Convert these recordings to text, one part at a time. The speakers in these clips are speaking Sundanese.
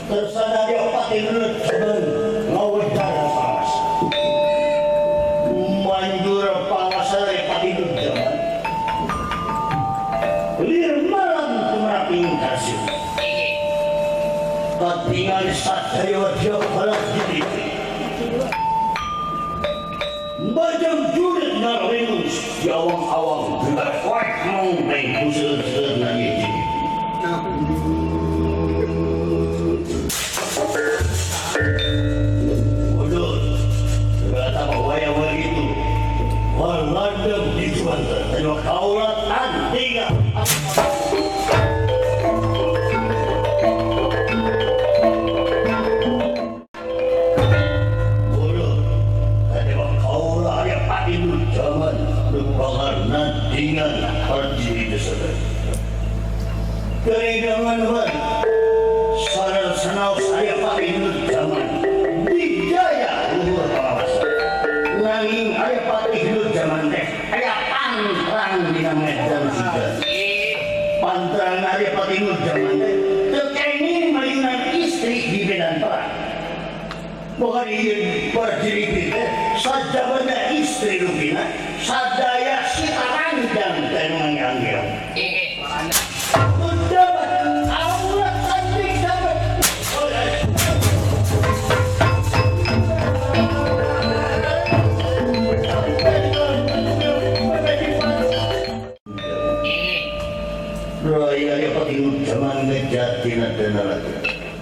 Tersana dia pati menurut zaman ngawedan pangas. Manjur pangasare pati zaman. Lir malam tumraping kasih. Katingal sadaya wadya balas diri. Bajang jurit ngarinus di awang-awang berkuat mong kusur-kusur nangis. Bodoh, kata waya-waya itu waladam di Sumatera, tengok kaulah tandingan. Bodoh, tengok kaulah ayah pati zaman lupakan nantingan berdiri di sana. Keringan ban, sadar senau saya pati zaman dijaya luhur pengawasan. Nanging ayah pati zaman teh ayah pantrang dina medan sudah. Pantrang ayah pati zaman teh tekenging maliunan istri di medan perang. Bukan ingin berdiri teh sajabana istri rupina sadaya si taranjang teh nu nganggel.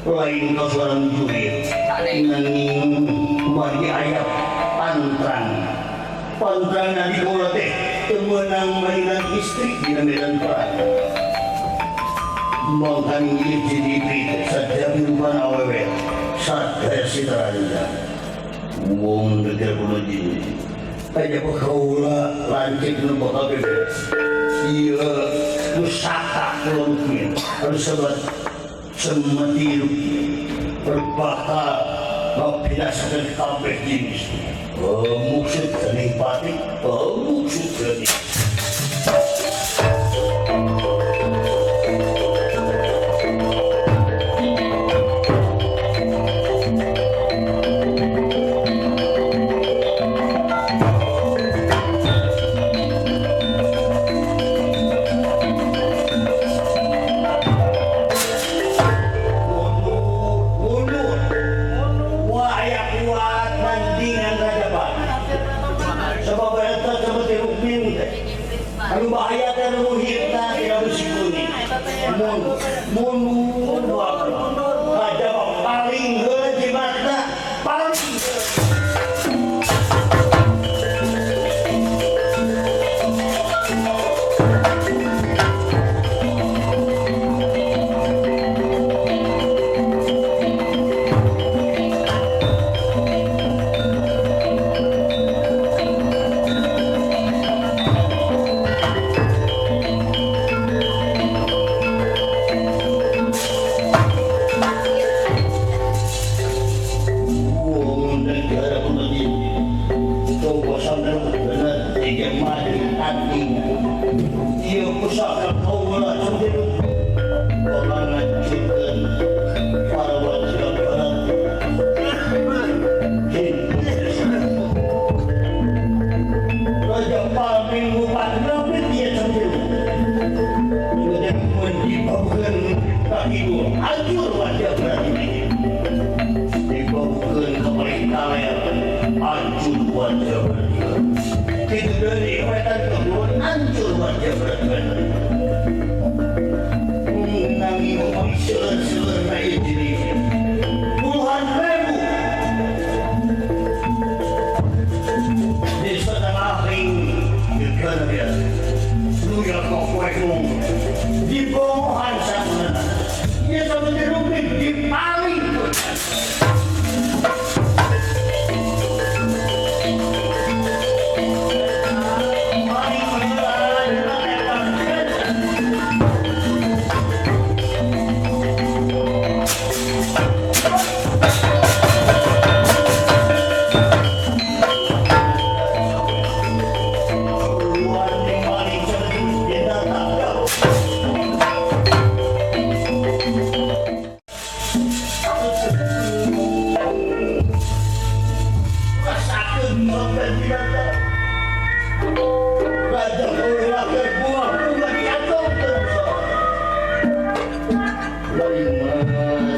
Lain kau seorang jurid nanging mari ayah pantrang pantrang nadi kula teh temenang mainan istri di medan perang mangkan jadi teh sadaya minuman awewe sadaya sitaranja wong deger kulo jini aya kaula lancip nu bakal beberes ieu pusaka kula mungkin harus sebat semati berbakal mabinasakan kabeh jenis maksud dening pati maksud dening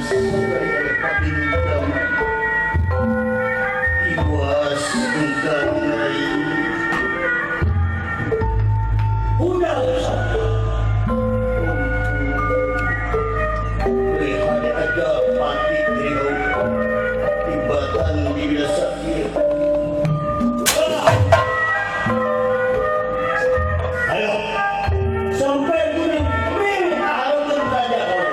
Iwas engkau rai. Udah usah. Lihat aja pati trio tibatan di biasa. Ayo sampai gunung minta harus saja kau.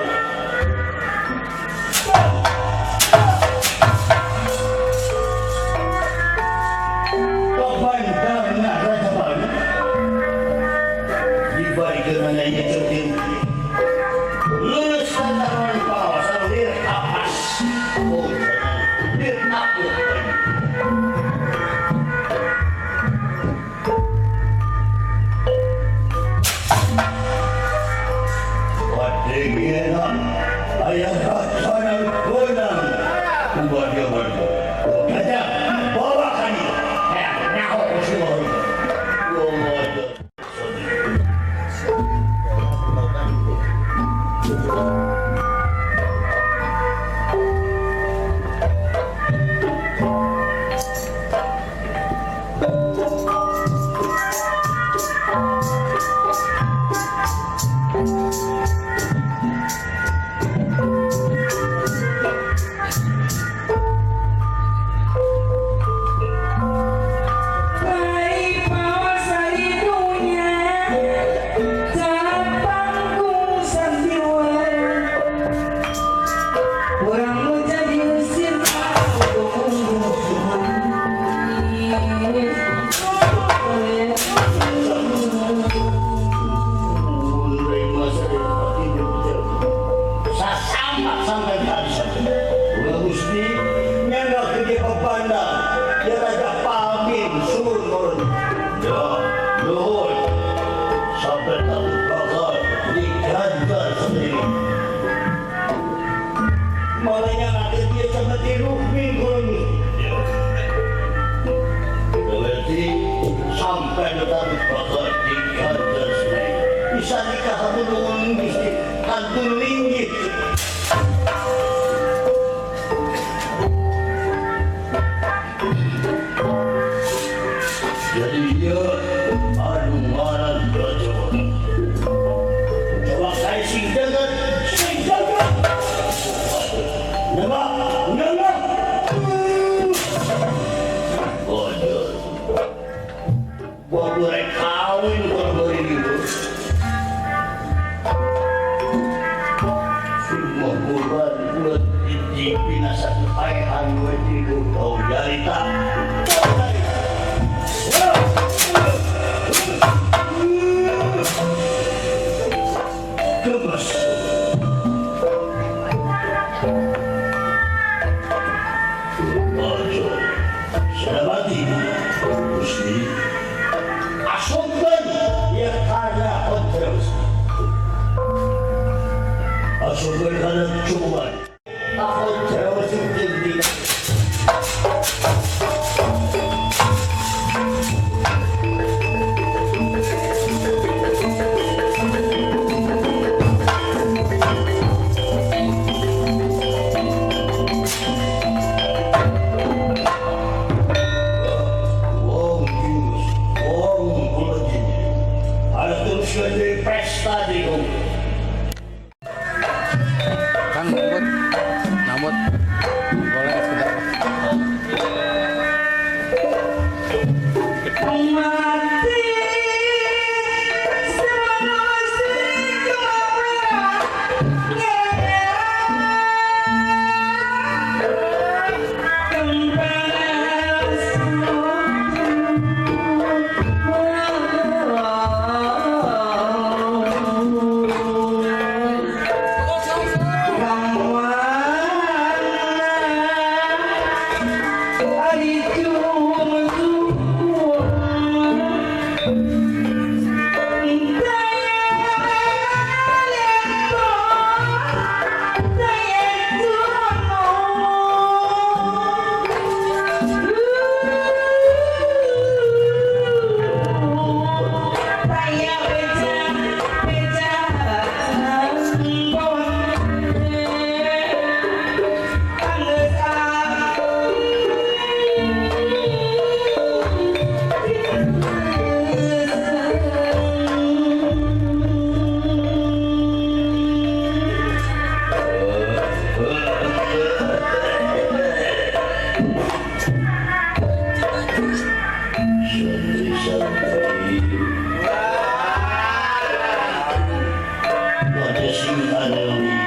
teh sing anu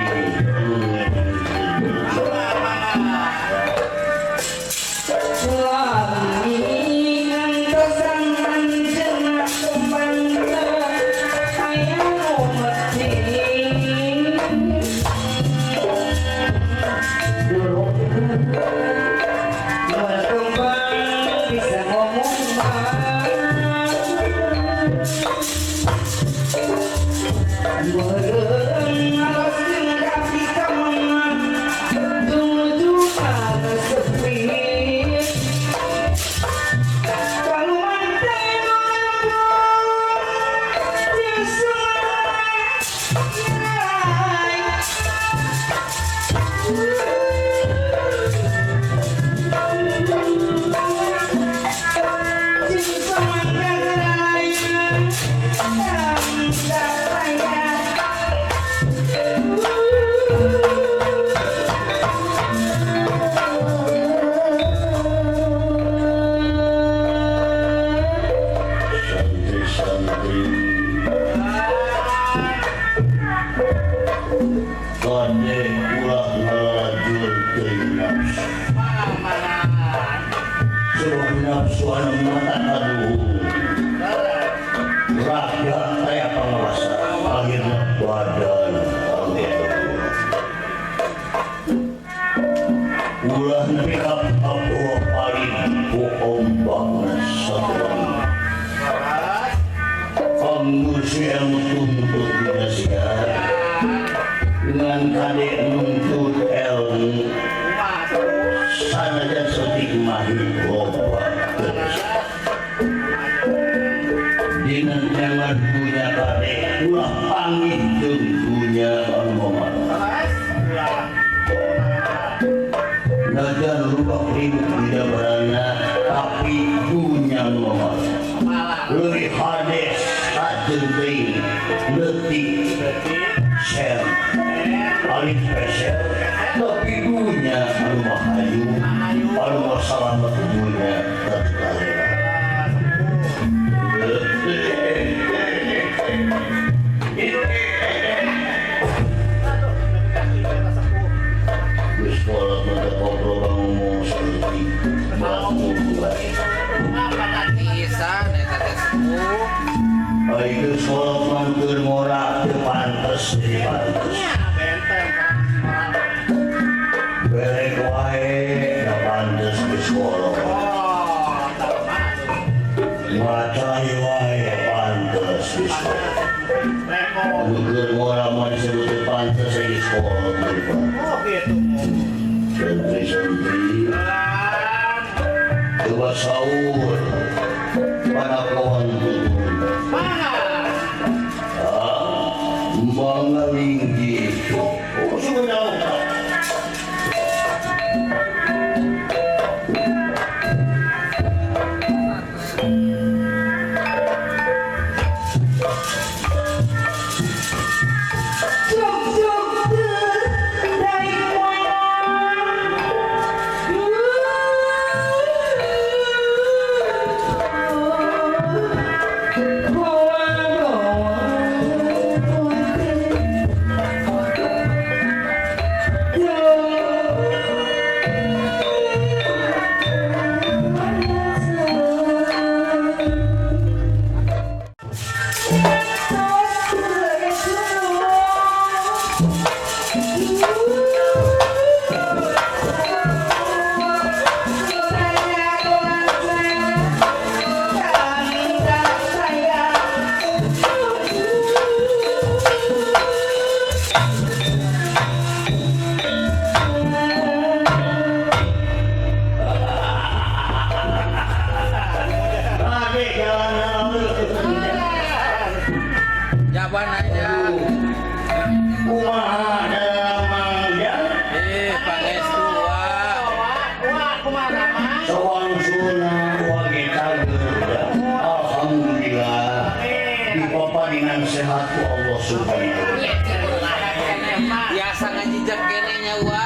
Biasa ngajijak kene nya wa.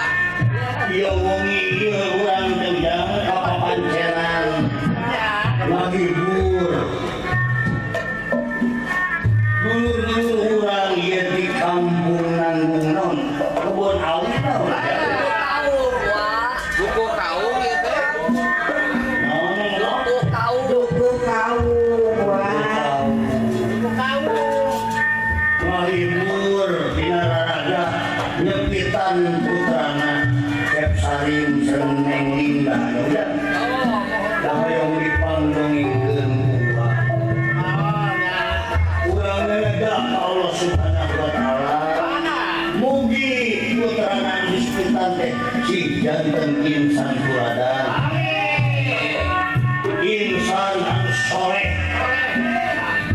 Ieu wengi ieu urang teh ka papanceran. Ngahibur. Dulur-dulur urang ieu di kampung Kasehan putrana Cep Sarim sareng Neng Linda ya. Hoyong dipangdongengkeun ku urang. Urang ngelega ka Allah Subhanahu wa taala. Mugi putrana disebutan teh si janten insan tuladan. Insan anu soleh.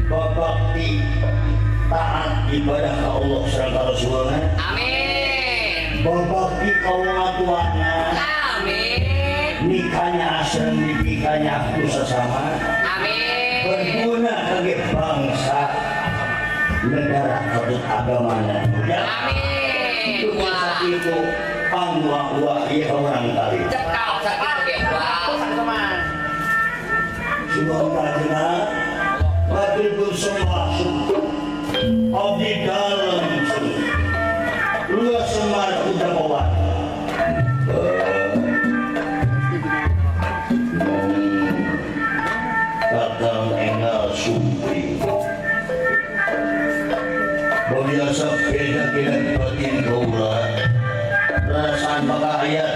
Babakti taat ibadah ka Allah sareng ka Rasulna. Amin. Babakti ka wong tuana. Amin. Nikahnya asreng dipikanya aku sesama. Amin. Berguna bagi bangsa negara kabut agamana. Ya. Amin. Itu Wah. itu pangwa ieu orang tadi. Cekap sakitu ge wah. Subhanallah. Batil semua abdi dalam luas semar udah bawa. Kakang enggal supri. Biasa beda-beda batin kaula. Perasaan bakal ayat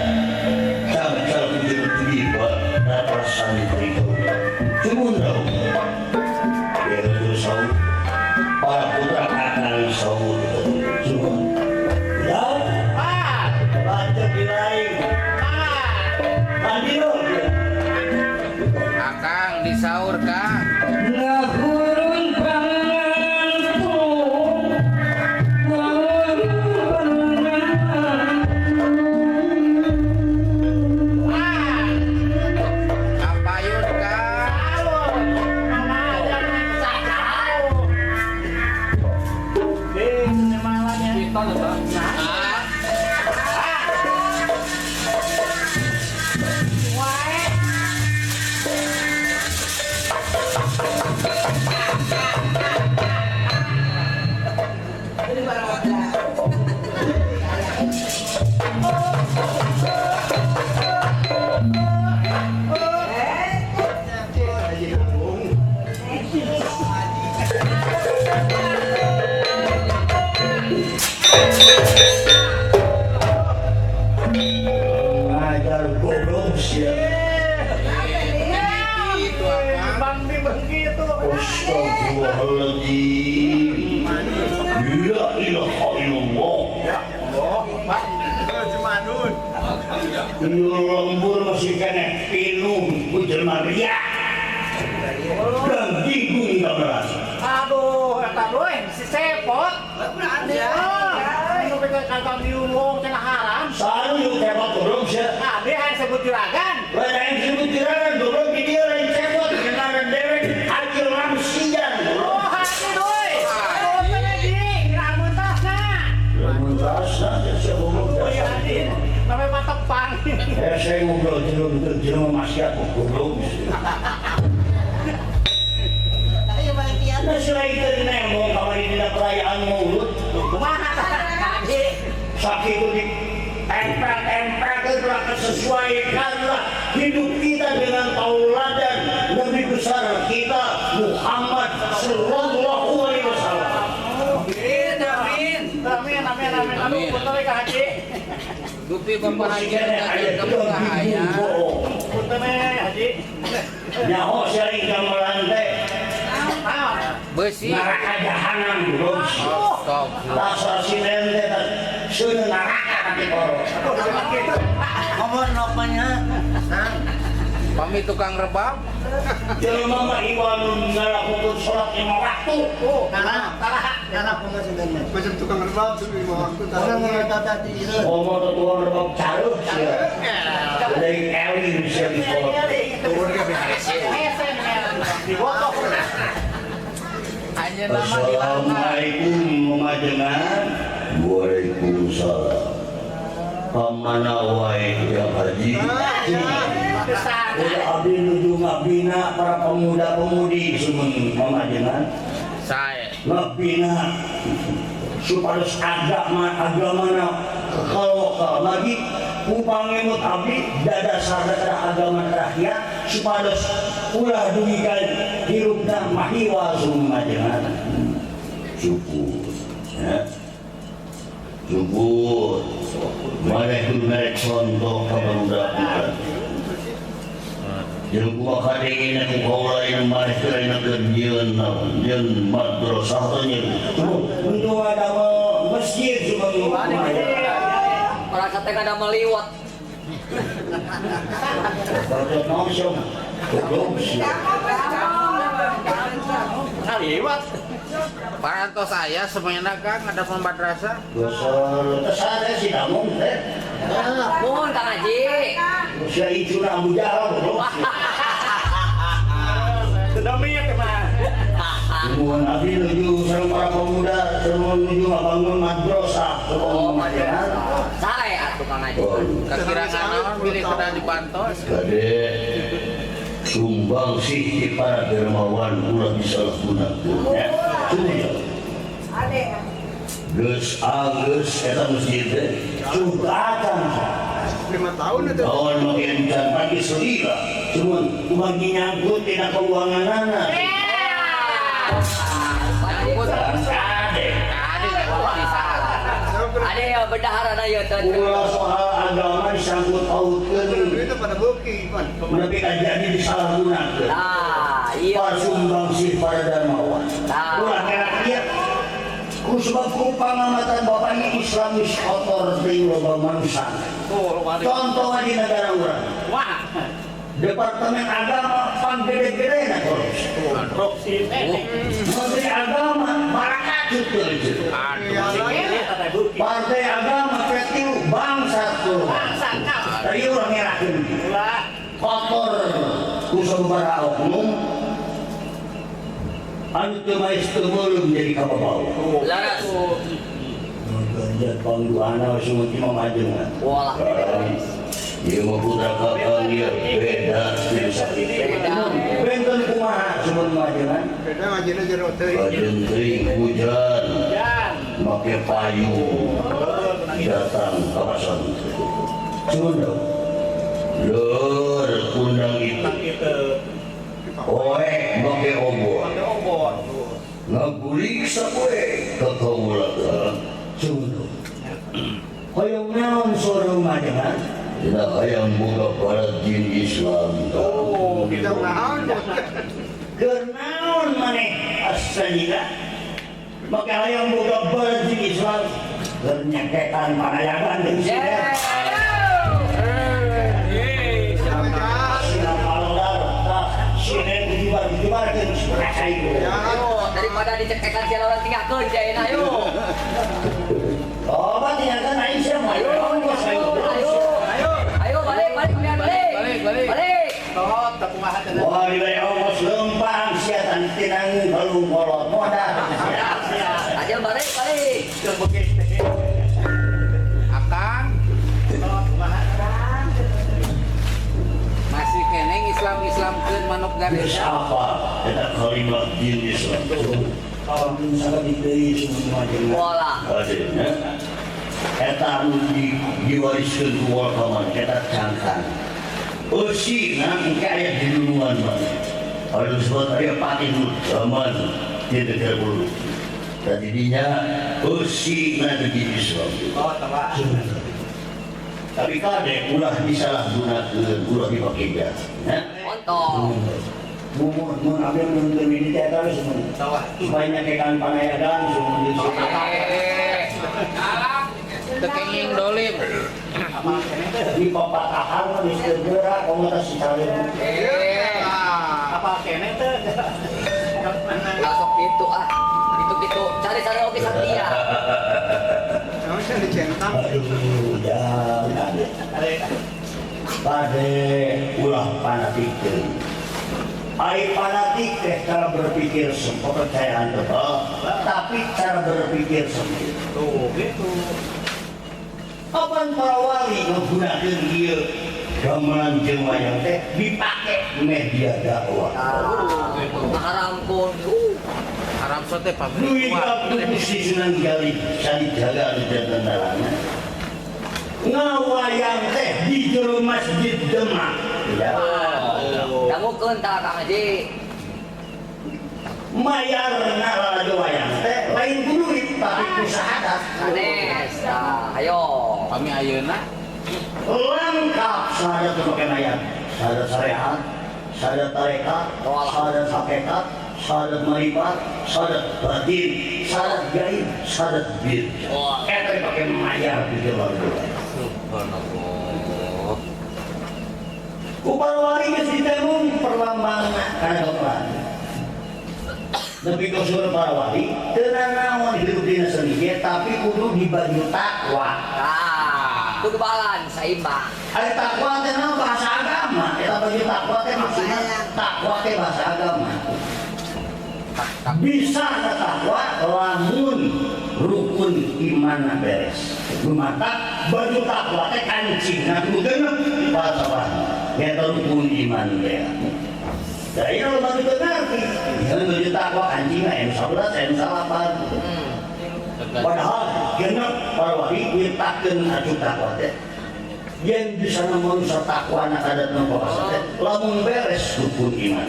samsal tujuh tiba perasaan diberi kaula. Cumun tau. Ya itu saud. Para putra kakang saud. Cumun. Ya. Baca dilain. Tadi loh. Akang disaur Kang. Ngahurun panganku, ngahurun panganku. Apayun Kang. Ah. Ngajar goblok sih. Gitu Akang. Astagfirullahaladzim. La ilaha illallah. Lembur masih kena pinum ku jelema ria. Dan bingung gak berasa. Aduh, eta euy, si Sepot. Nu pikeun kantong diumung cenah haram. Saru yuk cepot goblok sia. Abdi hayang sebut juragan. Lain yang disebut juragan goblok di dia lain cepot kenalan dewek haji lamsian goblok. Oh, haji euy. Aduh, teh di lamun tasna. Lamun tasna sia goblok. Oh, iya haji. Sampai patepang. Saya ngobrol jelema maksiat goblok. Nah selain itu nembong kamari dina perayaan maulud Kumaha tah? Haji. Sakitu di tempel-tempelkeun lah kesesuaikanlah hidup kita dengan tauladan Nabi besar kita Muhammad Sallallahu Alaihi Wasallam. Amin, amin. Amin, amin, amin. Aduh, punten we ka haji. Dupi Bapak Haji ka muka aya. Punten we haji. Nyaho sering gamelan teh Naon? Beusi. neraka jahanam goblok. Astagfirullah. Dasar sinden teh seuneu neraka kati koro. Ngomong nopanya. Pami tukang rebab. Jelema mah iwan ngalakukeun salat lima waktu. Oh, tara. Karena pemasukan macam tukang rebab lima waktu. Karena mereka tadi itu. Ngomong tukang rebab caruh sia. Dari eling sia di sekolah. Turun ke BHC. Dibotok. Anjeunna mah dilanggar. Assalamualaikum mamajengan. Waalaikumsalam. Pamana wae ya haji. Udah abdi nuju ngabina para pemuda-pemudi sumun mamajengan. Sae. Ngabina supados agama agamana kalau lagi upangimut abdi dadasar agama rakyat supados ulah dugikan hirupna mahiwa sumun majengan. Syukur ya. Syukur. Maneh kudu merek contoh ka barudak bukan. Jeung kumaha kadengena ku kaula yang maneh teh lain keur nyieun naon, nyieun madrasah teh nyieun. Untuk ada masjid cuma Merasa teh ada meliwat. Barudak naon sih? Goblok sih. Ngaliwat. Parantos saya semuanya Kang ada madrasah. Dosa teh sih namun teh. Mohon Kang Haji. Usia itu Abu Jahal goblok. Sedami ya mah. Mohon abdi nuju sareng para pemuda sareng menuju ngabangun madrasah. Oh, madrasah. Sae atuh Kang Haji. Kakirangan naon bilih kedah dibantos. Kade sumbang sih ti para dermawan ulah disalahgunakeun ya. Ade. Geus anggeus eta masjid teh. Jumatan 5 tahun itu. Tahun makin dan pagi selila. Cuman bagi nyangkut tina keuanganana. Kade. Ade ya bendahara ieu teh. Ulah soal agama disangkut pautkeun. Itu pada beuki, Pan. Nepi ka jadi disalahgunakeun. Nah, iya. Para sih para dermawan. Ulah kena ieu. Ku sebab ku pangamatan bapak ini Islamis kotor teuing loba manusia. Contohnya di negara urang. Wah. Departemen Agama panggede-gedena korupsi. Korupsi. Menteri Agama marakatut teuing. Partai Agama kreatif bangsa tuh. Tadi urang ngerakeun. Kotor ku sababaraha oknum anu teu maes teu meuleum jadi kababau. Laras. Ganjar pangduana sumut imam ajengan. Walah. Ieu mah putra kakang ieu beda teu sakitu. Benten kumaha sumut majengan? Beda majena jero teuing. Kajen teuing hujan. Make payung. Datang ka pasar. Sumut. Lur kundang itu. Oe make obor. Ngagulik sapoe ka kaula sumut. Hoyong naon sora majengan? Tidak hayang boga para jin Islam. Oh, kita naon. Kenaon maneh asalina? Maka hayang boga para jin Islam. Bernyeketan panayagan deui sia. Daripada dicekekan sia lawan tinggalkeun sia ayo. Oh, tinggalkeun aing sia mah. Ayo, ayo. Ayo balik balik balik. Balik balik. Tohot teu kumaha teh. Wah, dibari ongkos leumpang sia tan tinang kalung kolot modal. Aja balik balik. Akang. Masih keneng Islam-Islamkeun manuk garis. Geus apa eta kalimat din Islam. Ampun sakitu deui semua jeung. Walah. Adena. Eta anu diwariskeun ku wakaman eta cangkang. Eusina engke aya di duluan mah. Anu disebut aya pati zaman tidak terlalu. Tadi dinya eusina di Islam. Oh, tawa. Tapi kade ulah disalahgunakeun, ulah dipake jas. Ya. Ontong. Mun mun abdi mun teu midi teh eta geus mun. Supaya nyakekan panayagan mun di Teu kenging dolim. Di papatahan mah geus teu geura komo teh si calon. Apa kene teh? Masuk gitu ah. Gitu-gitu cari-cari oke satria. Naon sih dicentang? Aduh, jauh kade ulah fanatik teh. Ai fanatik teh cara berpikir kepercayaan tebal, tapi cara berpikir sempit. Tuh, gitu. Kapan para wali menggunakan ieu gamelan jeung wayang teh dipake media dakwah. Haram pun. Haram sote pabrik. Duit abdi Gusti Sunan Gali sadijaga anu janten dalana. Ngawayang teh di jero Masjid Demak. Ya. Dangukeun tah Kang Haji. Mayarna lalajo wayang teh lain ku duit tapi ku syahadat. Sanes. Tah, ayo. Kami ayeuna lengkap syahadat teh make mayat. Syahadat syariat, syahadat tarekat, syahadat hakikat, syahadat marifat, syahadat batin, syahadat gaib, syahadat bir. Eta pake mayar di luar. Subhanallah. Ku para wali geus ditembung perlambang kana dokteran. Nepi ka surah para wali teu nanaon hirup dina seni ge tapi kudu dibaju takwa. Tah, kudu balance seimbang. Ari takwa teh naon bahasa agama. Eta baju takwa teh maksudna takwa teh bahasa agama. Bisa takwa lamun rukun iman beres. Lumatak baju takwa teh kancingna kudu genep bahasa bahasa. Eta rukun iman teh. Da ieu baju teu ngarti. Misalnya baju takwa kancingna M11, M8. Padahal genep para wali nyiptakeun aju takwa teh. Yang bisa manusia takwa na kadat nu bahasa teh lamun beres rukun iman.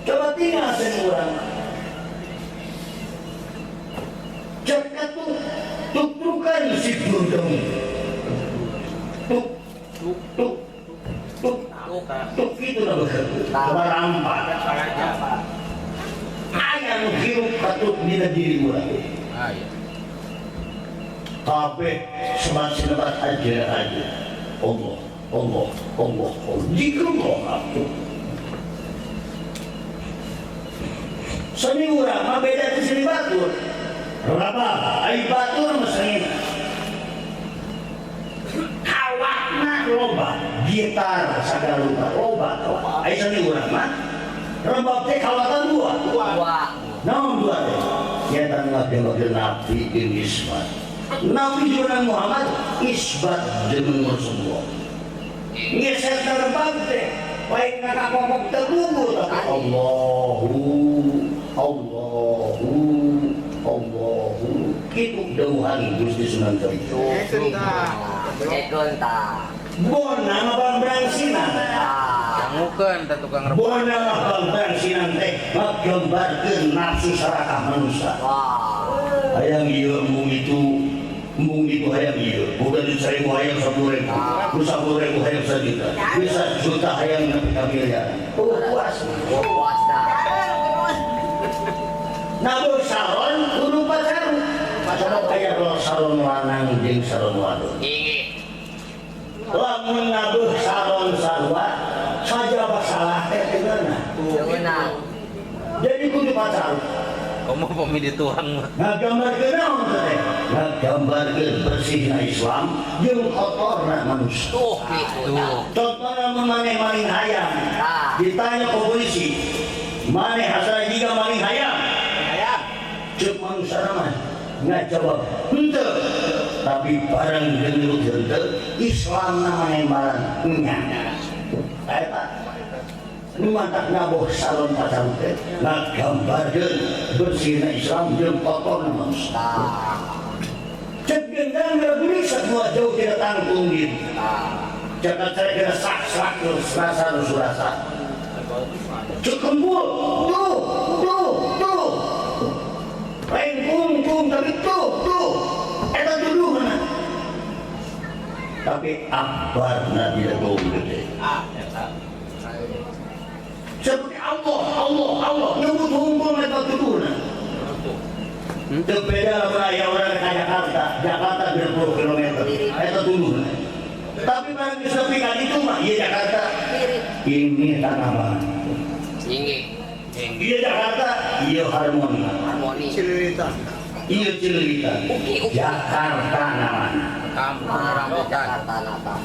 Coba tinggal sen urang. Cek atuh tuk-tukan si gendeng. Tuk tuk tuk tuk tuk kitu na beukeuh. Coba rampak. Aya nu hirup katut dina diri urang. Aya. Kabeh sebat-sebat aja aja. Allah, Allah, Allah, Allah. Zikrullah. Seni urang mah beda ti seni batur. Rabab, ai batur mah seni. Kawatna loba, gitar sagala rupa loba. Ai seni urang mah rebab teh kawatan dua. Dua. Naon dua teh? Nyaeta ngabdi nabi jeung isbat. Nabi juga Muhammad isbat jeung Rasulullah. Ngeser rebab teh baik ngakakokok teguh tapi Allahu Allahu Allahu kitu dawuhan Gusti Sunan Kalijaga. Cekeun tah. Bona ngabangbrang sinan. Dangukeun tah tukang rebab. Bona ngabangbrang sinan teh ngagambarkeun nafsu sarakah manusia. Hayang ieu embung itu hayang ieu. Bukan duit 1000 hayang 10.000. Nu 10.000 hayang 1 juta. Bisa juta hayang nepi ka miliar. Oh, puas. Puas tah. Nabu saron kudu pacaru. Sabab aya saron lanang jeung saron wadon. Lamun nabuh saron sarua sajaba salah teh teu ngeunah. Teu ngeunah. Jadi kudu pacaru. Komo pami dituang mah. Ngagambarkeun naon teh? Ngagambarkeun bersihna Islam jeung kotorna manusia. Tuh kitu tah. Contohna mun maneh maling hayam. Ditanya ku polisi, maneh asal jiga maling hayam? Hayam. Ceuk manusia mah ngajawab henteu. Tapi barang geuneuh henteu, Islam maneh maran nya. Eta nu mantak naboh salon pacaru teh ngagambarkeun bersihna Islam jeung kotorna manusia. Cek gendang geura semua jauh tidak tanggung gitu. Cek acara kena sak-sak rasa rasa. Cek kembul tuh tuh tuh. Lain kung tapi tuh tuh. Eta tuduhna. Tapi akbarna tidak gong gede. Seperti Allah, Allah, Allah nyebut hukum eta tuduhna. Teu beda lamun aya urang ka Jakarta, Jakarta 20 km, eta tuduhna. Tapi barang geus nepi ka ditu mah ieu Jakarta. Ini tanah banget. Ieu Jakarta, ieu harmoni. Harmoni. Cililitan. Ieu Cililitan. Uki, uki. Jakarta namana. Kampung rambutan. Jakarta nata.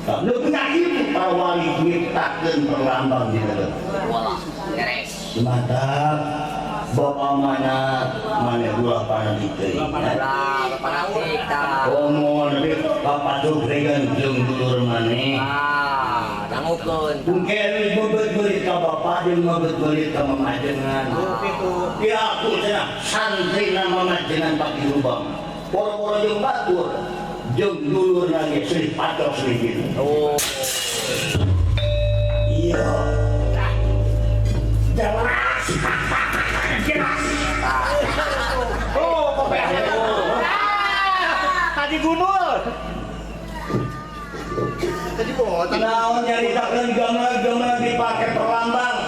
Nu penyakit para wali nyiptakeun perlambang di dalam. Wala, beres. Mantap. Bapak mana mana ulah panatik teuing. Ulah panatik tah. Komo nepi bapak jogregan jeung dulur maneh. Ah, dangukeun. Mungkin mebet-belit ka bapak jeung mebet-belit ka mamajengan. Ya aku cenah santri na mamajengan paki lubang. Poro-poro jeung batur jeung dulur nage sri patok sri gitu. Oh. Iya. Jelas. Jelas. gunul. Tadi bohong. Naon nyaritakeun gambar-gambar dipake perlambang.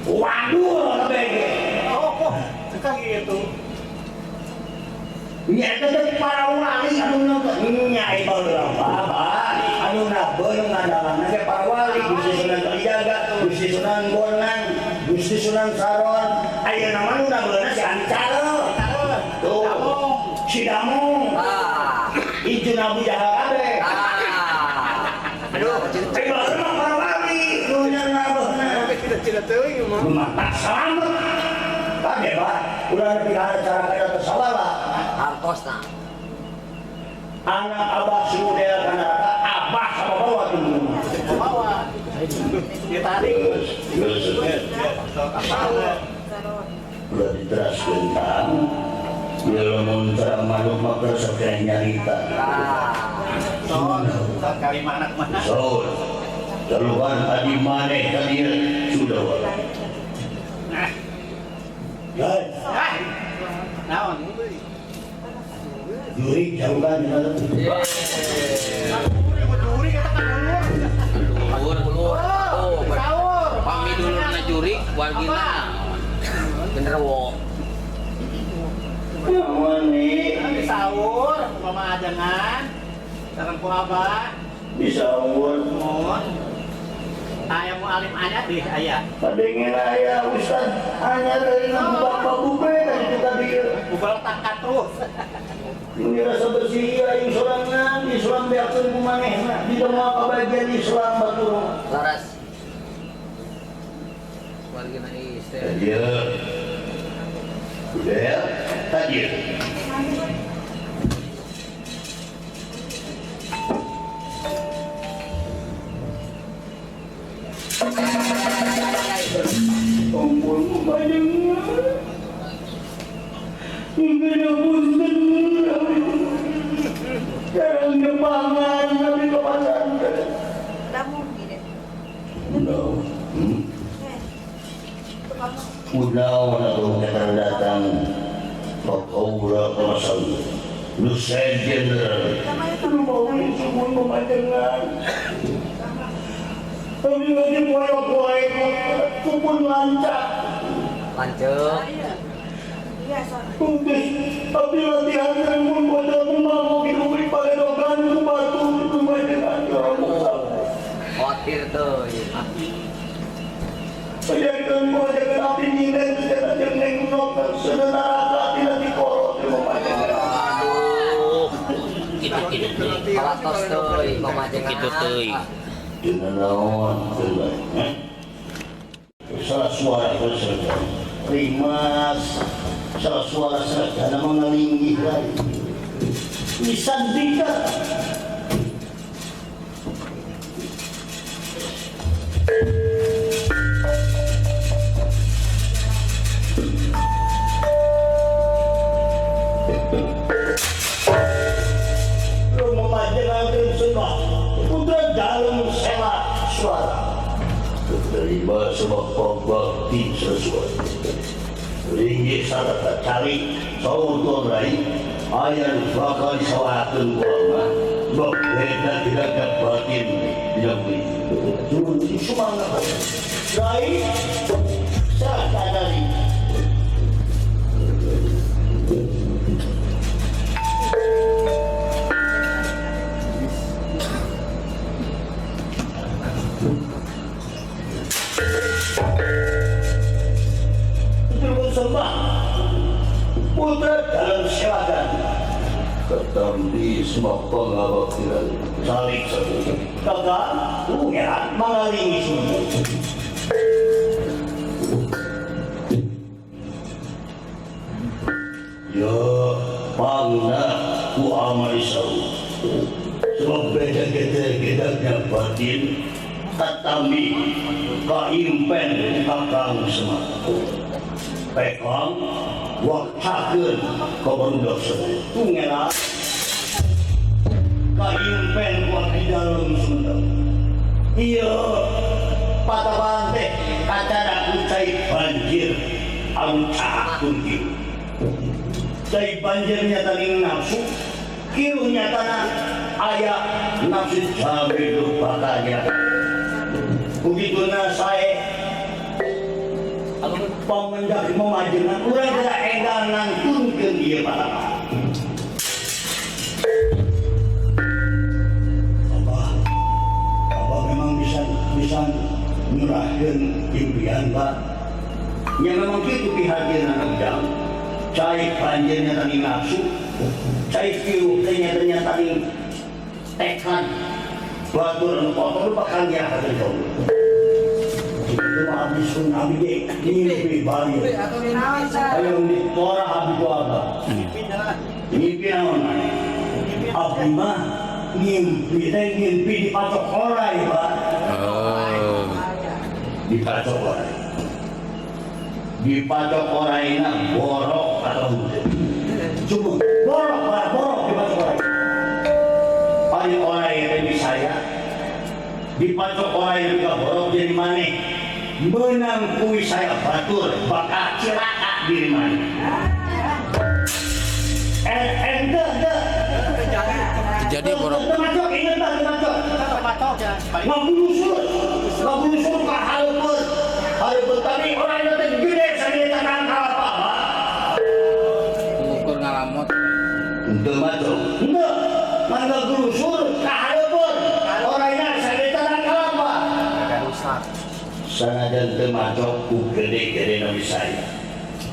Waduh, kabeh. Oh, suka gitu. Nya eta teh para wali anu nonton nya baheula Abah anu nabeung ngadalanna teh para wali Gusti Sunan Kalijaga, Gusti Sunan Bonang, Gusti Sunan Saron. Ayeuna mah nu nabeuna si Ancara. Tuh. Si Damung. Ah. Itu Nabi Jahal kabeh. Ah. Aduh, cek baheula mah para wali nu nabeuna. Tidak teuing mah. Mata selamat. Kabeh Pak, ulah nepi ka cara kana teu salah. Artosna. Anak abah sumudel ka neraka, abah sama bawa tunggu. Bawa. Ditarik. Geus, geus. Ulah diteraskeun tang. Ya lamun terang manuk mah keur sok nyarita. Ah. Sok kali anak mana? Saur. Jaluhan adi maneh ka dieu sudah wae. Nah. Guys. Naon? Jurik jalukan di Juri kata kan Ulur. Ulur. Oh, Sahur. Pami dulurna jurik wargina. Genderuwo. Di sahur, mama ajangan. Sareng ku abah. Di sahur. Mun. Aya mu alim aya deh aya. Padengin aya Ustaz hanya dari bapak bube kan itu tadi. Bubal tangkat terus. Ini rasa bersih aing sorangan Islam beakeun ku manehna di semua kabagian Islam batur. Laras. Wargina istri. Tadi. Udah tadi. Tombol banyak. Ini punten. Jarang depangan tapi kepasan. No. Udah atau kita datang Papaura Pasal Lusen Jenderal. Mau semua pemandangan. Tapi lagi poyo-poyo, kupun lancar. Lancar. Tapi latihan pun bodoh mau diberi padepokan ku batu pemandangan. Khawatir tuh. Bayangkan mo, jangan api ninen, jangan neng noken, senenara tidak dikorot, Aduh, gitu-gitu. Kalatos tuh, pemajengan. Gitu tuh. Dengan naon, salah suara terserga. Rimas, salah suara sergana mengelinggih lagi. Nisandika. Terima sebab bakti sesuatu. Ringgit sarta cari saur rai ayah bakal disawakeun ku Allah. Bab beda tidak batin tidak turun sumangga. Rai sarta cari. Putra dalam silakan ketambi semua pengabaktiran salik satu kakak ya mengalingi semua ya pangna ku amal isau sebab beda gede-gedenya batin ketambi kaimpen kakang semua pekong wakcakeun ka barudak sadaya tungela kaimpen ku di dalem Sunda ieu pataban teh kacara ku cai banjir anu caak kunti Cai banjirnya tadi nafsu, kiruhnya tanah aya nafsu sambil bakalnya. Begitu na saya pemendak memajengan urang geura enggal nangtunkeun ieu patah. Abah, abah memang bisa bisa nyerahkeun impian, Pak. Nya memang kitu pihajeuna ujang. Cai banjirnya tadi nafsu, cai kieu teh nya tadi tekad. Batur anu kotor bakal nyerahkeun ka Allah. Itu mah abdi sun abdi ge ngimpi bali. Hayang ditorah abdi ku abah. Ngimpi naon maneh? Abdi mah ngimpi teh ngimpi dipacok orai, Pak. Oh. Dipacok orai. Dipacok oraina borok atau henteu. Cuma borok, Pak, borok dipacok orai. Ari orai teh saya dipacok orai juga borok jadi maneh. Menang kuwi saya batur bakal cilaka diri maneh. Ente ente. Jadi borok. Teu macok, inget Pak, teu macok. Ngabulusur, ngabulusur ka hareupeun. Hareupeun tadi orai teh gede sagede tangan kalapa, Pak. Ngukur ngalamot. Henteu macok. Henteu. Ngan ngabulusur ka hareupeun. Oraina sagede tangan kalapa. Sanajan teu macok ku gede-gede na wisaya.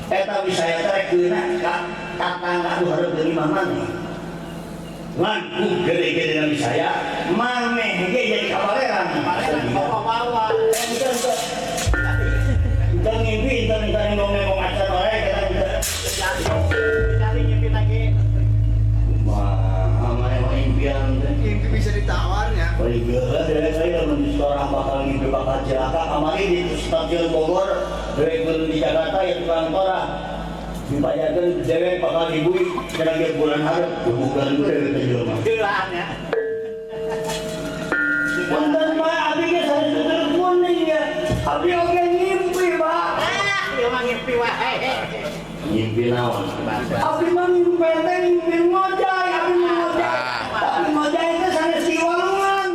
Eta wisaya teh keuna ka tatangga nu hareupeun imah maneh. Ngan ku gede-gede na wisaya maneh ge jadi kabareran. Henteu henteu. Henteu ngimpi, henteu henteu ngomong-ngomong acan wae kata henteu. Kumaha maneh mah impian teh. Mimpi bisa ditawarnya. Paling geuleuh dewek euy lamun seorang bakal ngimpi bakal cilaka kamari di stasiun Bogor dewek turun di Jakarta ya tukang torah dibayarkeun dewek bakal dibui cenah ge bulan hareup bukan dewek teh jelema. Punten Pak, abdi ge sanes tutur kuning ya. Abdi oge ngimpi, Pak. Ngimpi naon? Abdi mah ngimpi teh ngimpi ngojay, abdi mah ngojay. Tapi ngojay teh sanes di walungan.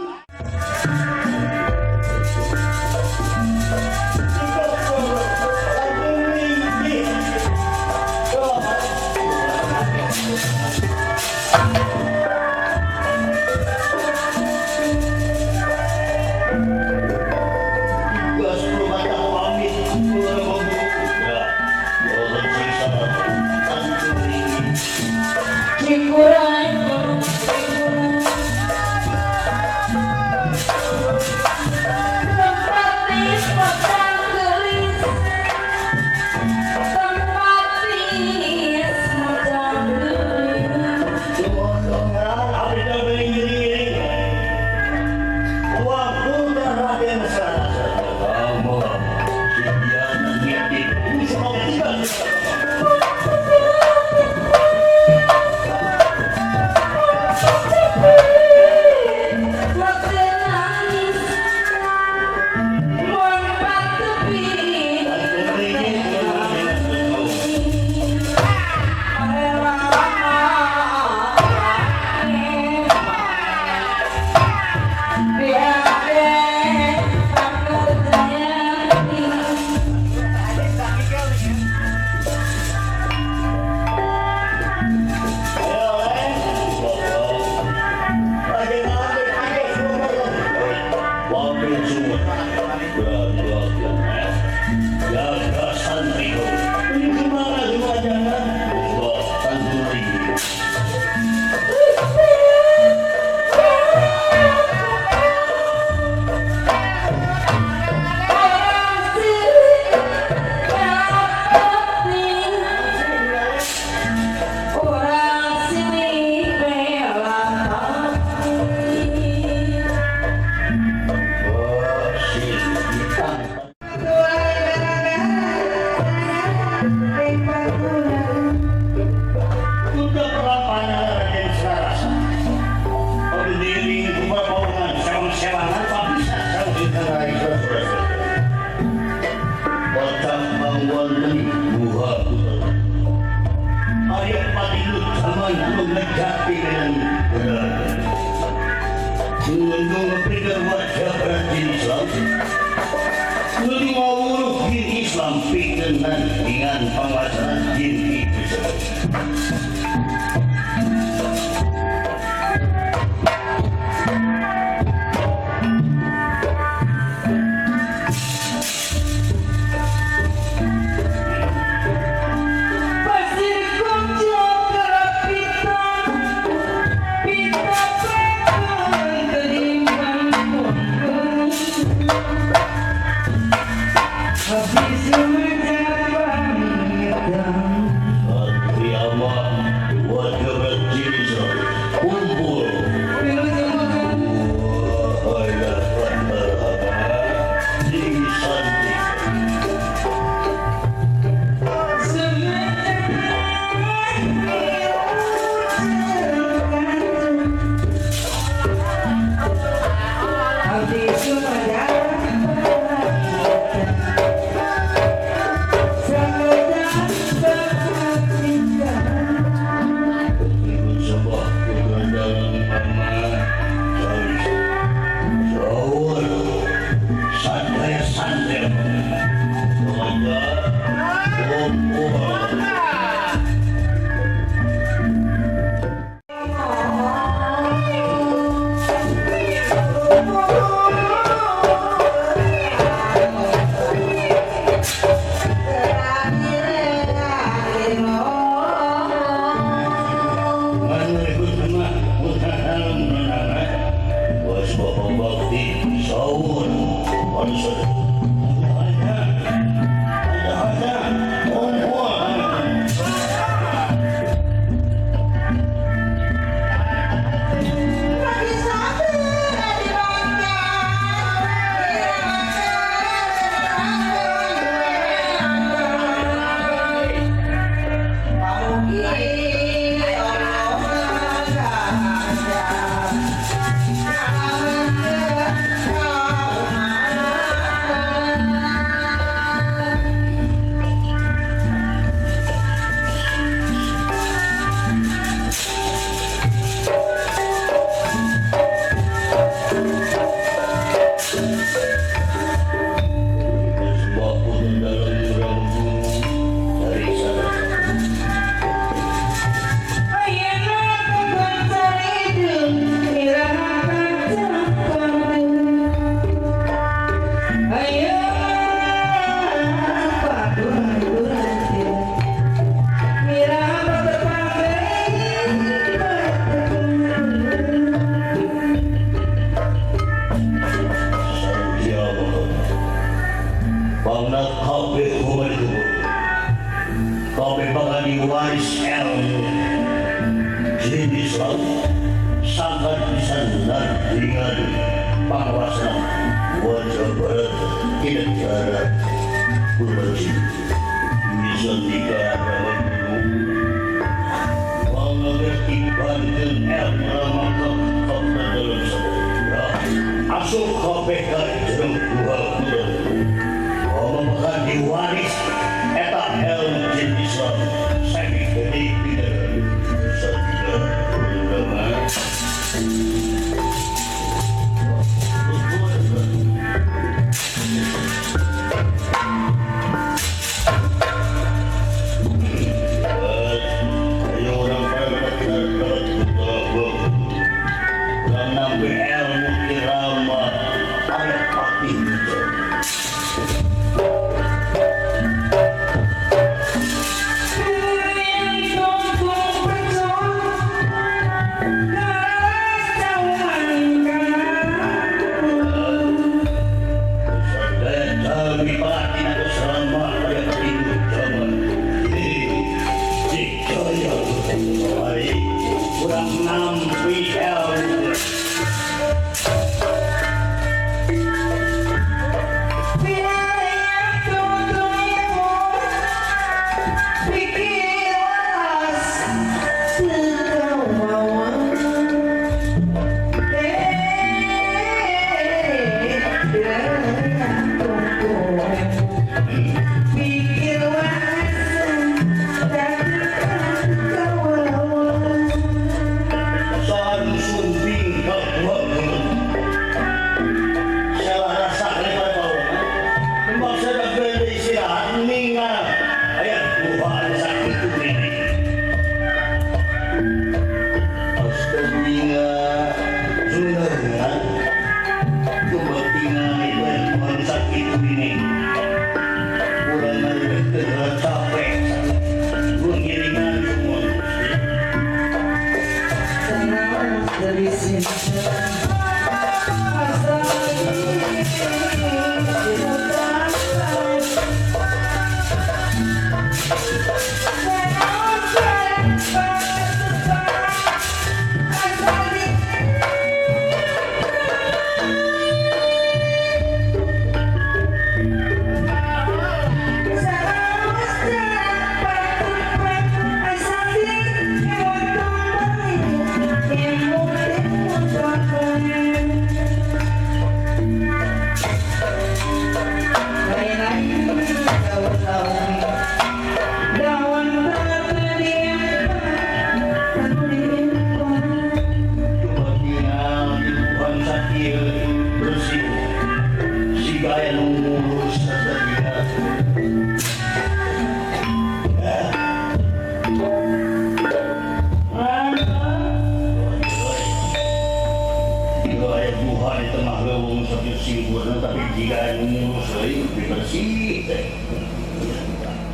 Arya Patih Zaman mengejar dengan benar. Ngunjung kepada wajah rajin Islam, ngawuruh din Islam pikenan dengan penguasaan din itu.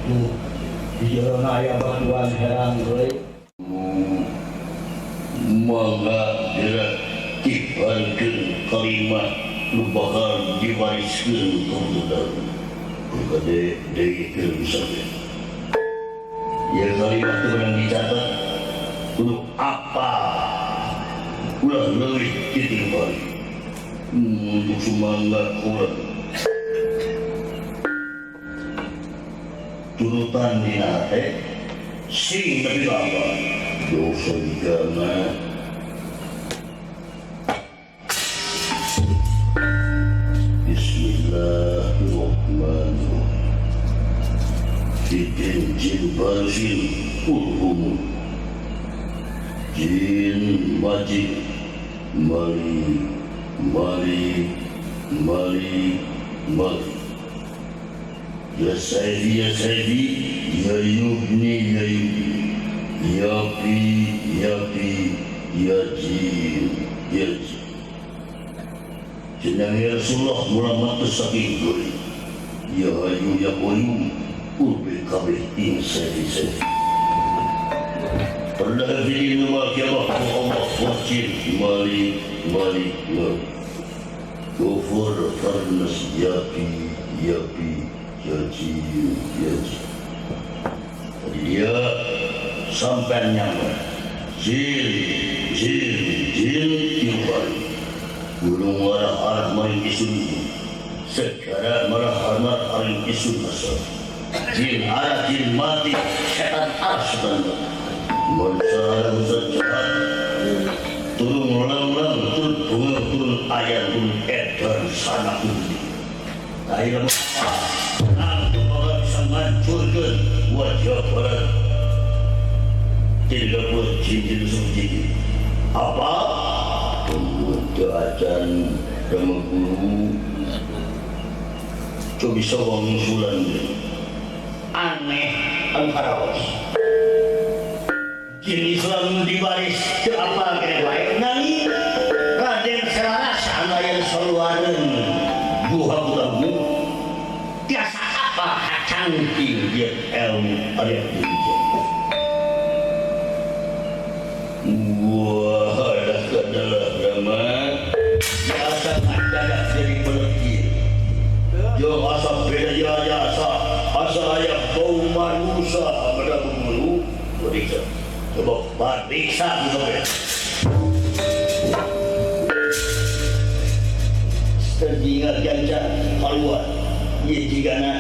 Di jerona aya batuan herang deui. Mangga geura tibarkeun kalimah nu bakal diwariskeun ka budak. Kade deui saja. Ya kalimah tu yang dicatat kudu apa? Ulah leuwih ti tilu kali. Untuk sumangga kurang. Turutan dina hate sing nepi ka apa? Dosa jigana. Bismillahirrahmanirrahim. Jin jin barsin ulhum jin majid mali mali mali mali ya sayyidi ya sayyidi ya yubni ya yubni ya pi ya pi ya jin ya jin. Jenenge Rasulullah Muhammad saking gori ya hayu ya qayyum urbe kabeh insa insa. Pernah pilih nama kiamat Allah wajib mali mali mali. Gofur farnas yapi yapi yaji yaji. Jadi dia sampai nyaman. Jin jin jin tiupari. Gunung arah arah maring isun. Segara marah arah maring isun asal. Jin arah jin mati, setan arah setan mati. Manusia arah manusia jahat. Turun lang-lang, turun bunga, turun ayam, turun edan, sana undi. Akhirnya aku bakal bisa ngancurkan wajah barat. 30 jin jin. Apa? Pemuda acan sama guru. Coba bisa wong usulan. Aneh anu karaos. Jin Islam dibaris teu apal kene wae nanging Raden Selaras anu aya saluareun guha butamu tiasa apa kacangking ieu ilmu aya di dieu. Wah, adalah drama biasa ngajadak jadi belegi. Yo asa beda jasa asa aya bau manusia pada guru periksa. Coba periksa gitu ya. Terjingat ganja keluar. Ieu jigana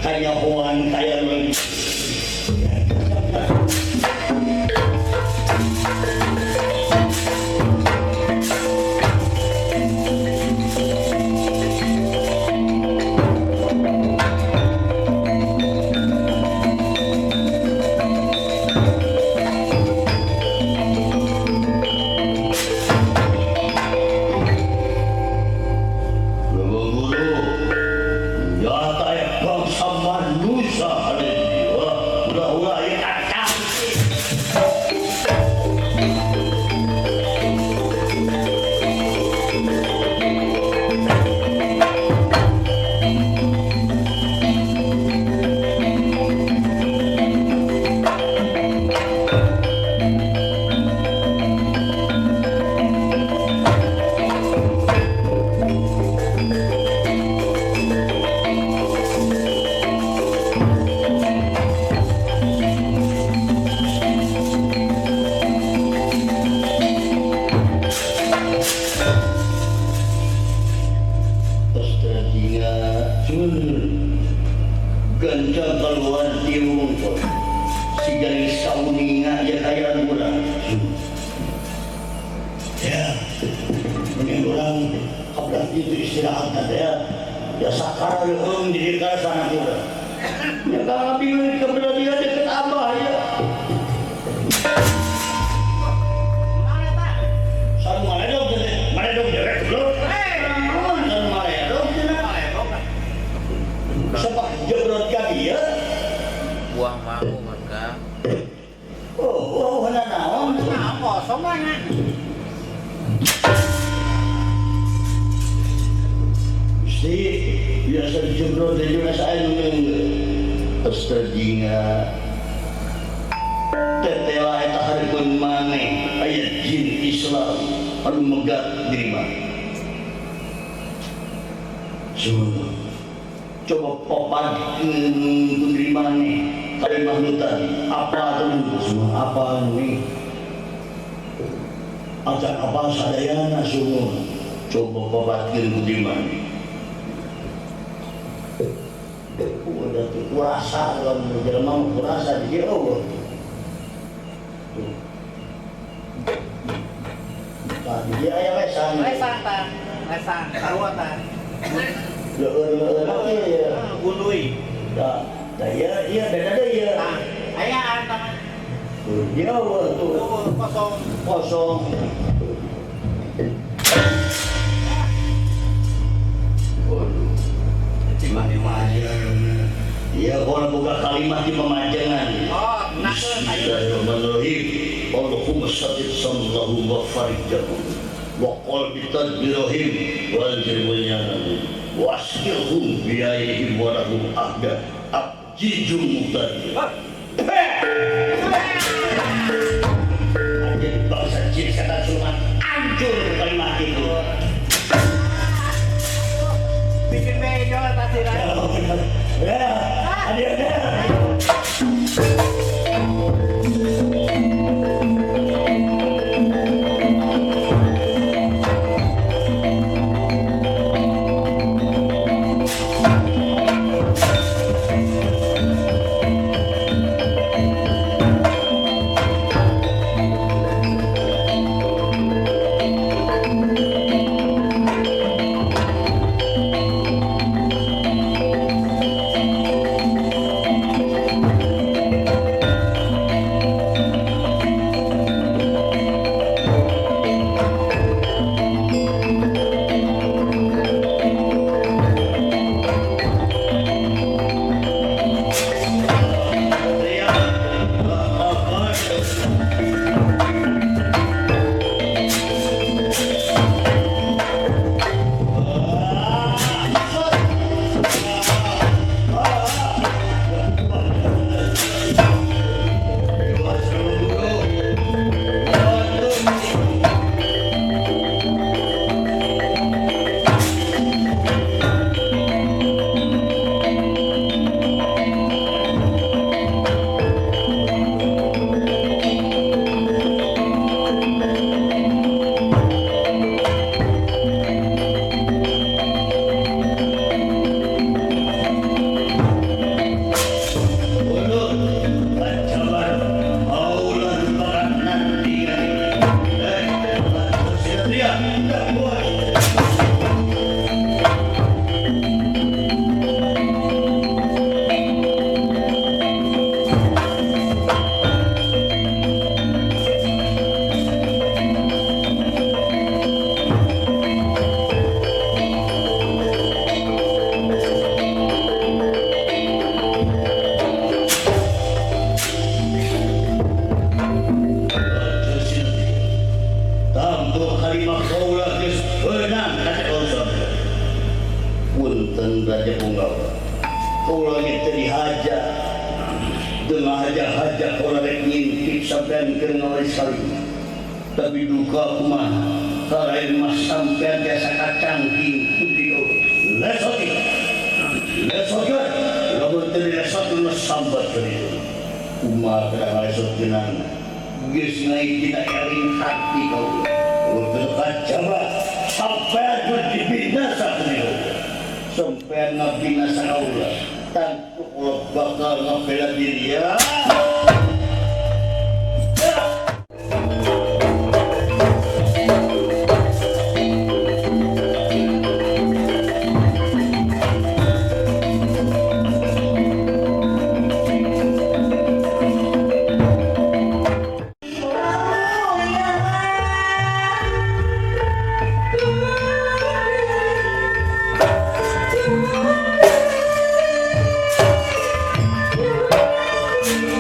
kanyahoan kaya leuwih. Astagfirullah. Tetela eta hareupeun maneh aya jin Islam anu megat diri maneh. Sungguh. Coba papadkeun ku diri maneh kalimah nu tadi. Apa teman semua apa nih? Acan apa sadayana sungguh. Coba papadkeun ku diri maneh. Udah tuh kurasa lamun jelema mah kurasa di dieu eueuh. Tuh. Tah di dieu aya lesan. Lesan tah. Lesan sarua tah. Leueur-leueur teh ya. Gului. Tah, tah ieu ieu beda deui ieu. Tah, ayaan tah. Tuh, dieu eueuh tuh. Tuh kosong. Kosong. Waduh. Iya, kalau buka kalimat di pemajangan. Oh, gunakeun ayeuna. Bismillahirrahmanirrahim. Allahumma salli sallallahu wa farijahu wa qalbi tadbirahim wal jirwanyanahu wasqirhum biayihim wa lahum ahda abjijum muqtadir. Jadi bangsa jin setan siluman hancur kalimat itu. Bikin bejo eta sirah. Ya, ada. Tapi duka kumaha kalain mas sampean jasa kacangking putri lesot lesot lamun teu lesot nu sambat teu kumaha kana lesot jenang geus naik dina eling hati kau teu kacaba sampean dibinasa teu sampean ngabinasa kaula tantu kula bakal ngabela diri ya. Thank you.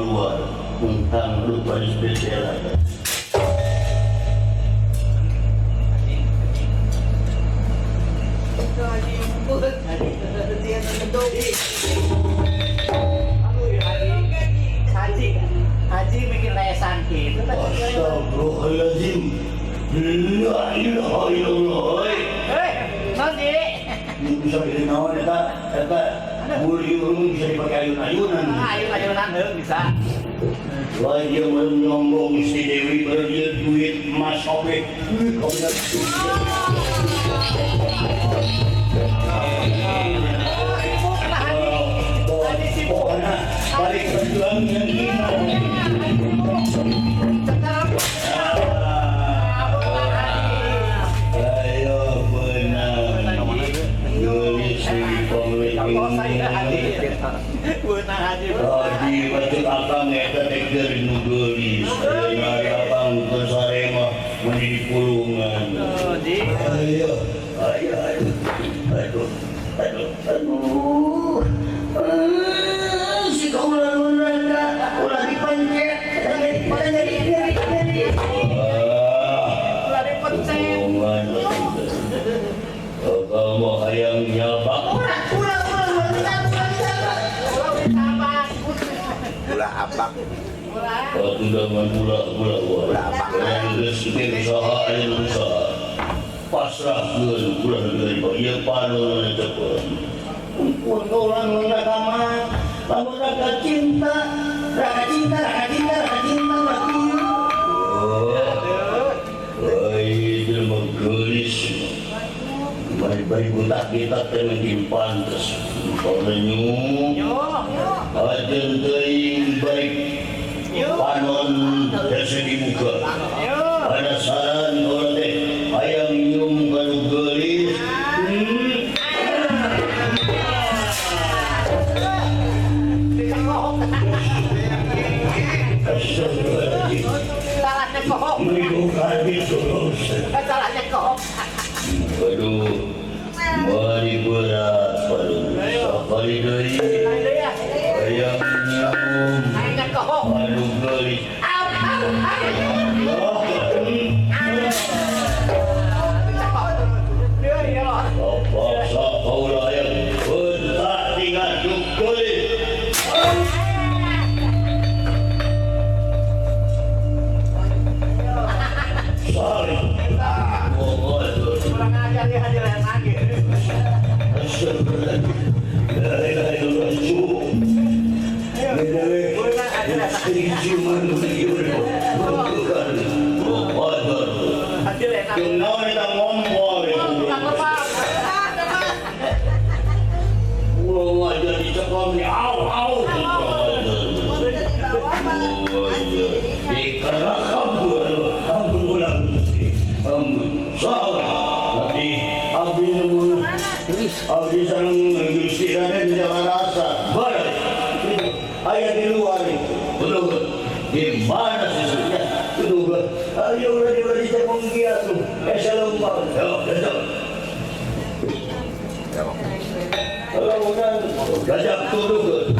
Keluar tentang lupa spesial. Haji bikin lesan gitu. Astagfirullahaladzim. La ilaha illallah. Hei, nanti. Bisa jadi naon eta eta buli urung bisa dipakai ayun-ayunan. Ayun-ayunan heuh bisa. Lain dia menyombong si Dewi berdia duit emas oge. Sibuk lah Haji. Haji sibuk. Pokoknya balik berjuang yang gimana. Ayo benang. Gelis Tadi bacot akang eta teh keur nu geulis. Ayeuna akang teu sare mah meuni di pulungan. Ayo, ayo, aduh, aduh, aduh, aduh. Si kaula nu rada ulah dipencet, nyeri, nyeri, nyeri. Ulah dipencet. Kamu hayang nyabak. Ulah, ulah, ulah, ulah, ulah abak. Waktu dengan ulah, ulah, ulah. Yang geus usaha, yang usaha. Pasrahkeun ulah deui ieu panon teh. Ampun urang nakama, lamun raka cinta, raka cinta, raka cinta, raka cinta mati. Euy, jelema geulis. Bari-bari butak kita teh mending pantes. Pamenyu. Ajeun teuing balik panon hese dibuka. Penasaran urang teh hayang nyium ka nu geulis. Salahnya kohok. Salahnya kohok. Aduh, mari berat palu. Sakali deui. Hayang nyium anu geulis. Paksa kaula hayang bentak tinggal geulis. Kurang ajar dia hadir lagi. Abdi sareng Gusti Raden Jakarta balik aya di luar itu betul di mana sesungguhnya betul ayo ulah di cepong kia tuh eselomba yo gajah kalau udah gajah turun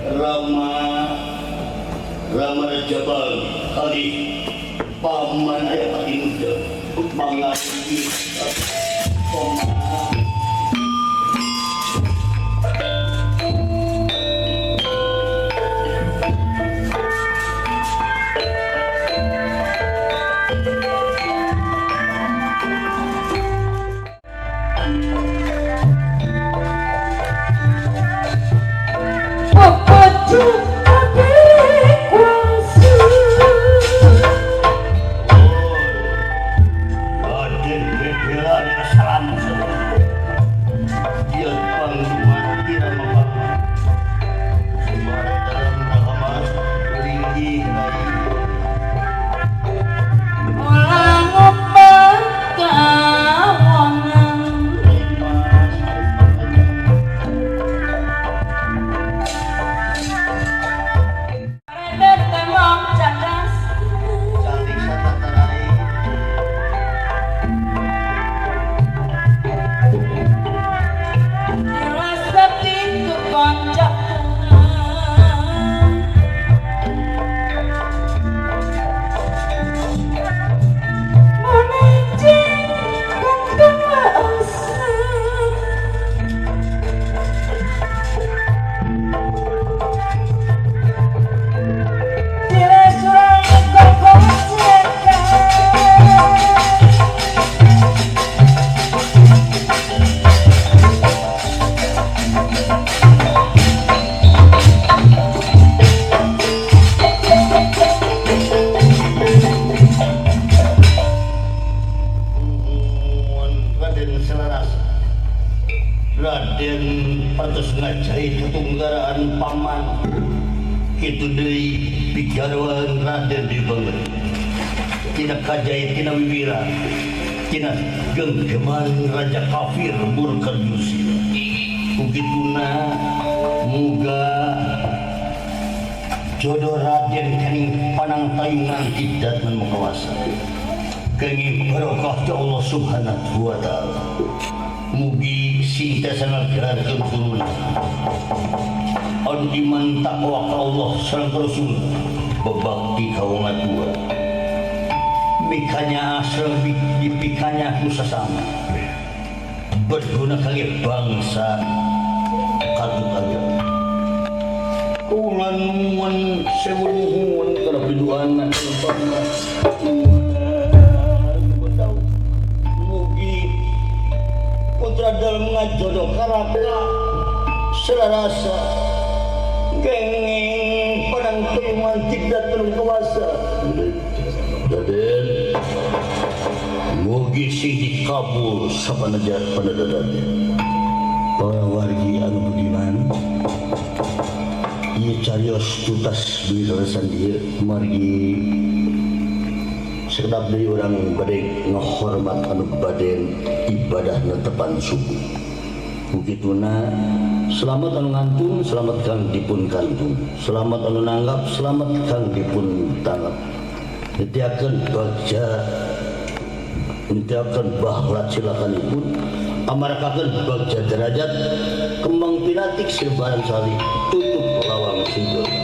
Rama Rama Jabal kali paman aya pati muda mangaji Raden patos ngajai ketunggaraan paman kitu deui pigarwan Raden dibangun tina kajai tina wiwira tina genggeman raja kafir murka Yusila kukituna muga jodoh Raden kening panang tayungan tidak mukawasa kenging barokah ti Allah Subhanahu wa taala mugi sing tiasa ngajarkeun kuruna anu iman takwa ka Allah sareng Rasul bebakti ka wong atua mikanya asal dipikanya ku sasama berguna kangge bangsa katukaga kula nuwun sewu nuhun kana piduana mugi putra dalem ngajodoh karaka selarasa gengeng padang tuyungan tidak penuh kuasa Raden mugi sing dikabul sapanajar panadadan para wargi anu budiman ieu carios tutas duwi kaleresan dieu margi sekedap deui urang bade ngahormat anu bade ibadah netepan suku kukituna selamat anu ngantun selamat kang dipun kantun selamat anu nanggap selamat kang dipun tanggap nitiakeun bagja nitiakeun bahlat silakanipun amarakakeun bagja derajat kembang pinatik sirbaran sari tutup lawang surga.